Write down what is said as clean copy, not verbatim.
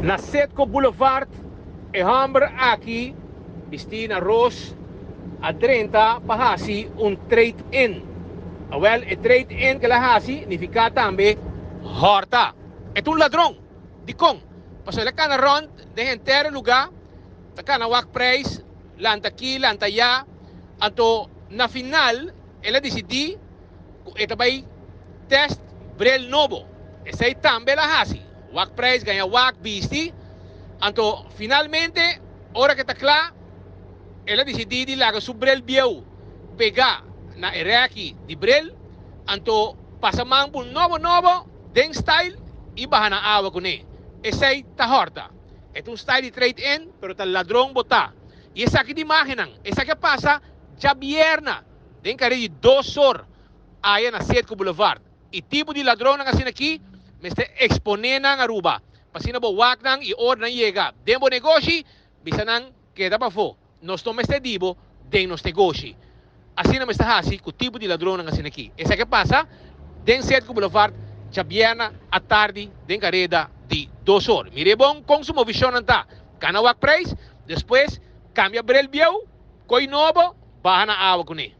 Na Citgo Boulevard e hòmber aki bistí na ros a drenta pa hasi un trade-in. Awèl e trade-in ku el a hasi nifiká tambe hòrta. E ta un ladron. Dikon? Pasobra el a kana rònt den henter e lugá, ta kana wak preis, lanta aki, lanta ayá. Anto na final el a disidí ku e ta bai tèst bril nobo. Esei tambe el a hasi. Wak prijs, gaña wak, bisti. Anto finalmente ora ke ta kla el a disidí di laga su bril bieu pegá na e rèki di bril. Anto pasa man ku un nobo nobo den style i baha na awa kuné. Esei ta hòrta. E ta un style di trade in pero ta ladron bo ta. I esaki di imágennan. Esaki a pasa djabièrna den kare di dosor aya na Citgo Boulevard. E tipo di ladronnan asina aki mester exponé nan Aruba pa asina bo wak nan y ora nan yega den bo negoshi bisa nan keda pafó nos no mester di bo den nos negoshi. Asina mester haci cu tipo di ladronnan asina aki. Esaki a pasa den Cetco Boulevard djabièrna atardi den careda di dosor. Mira e bon con su movicionnan ta. Cana wak prijs, despues cambia bril bieu, coy nobo, baha na awa cune.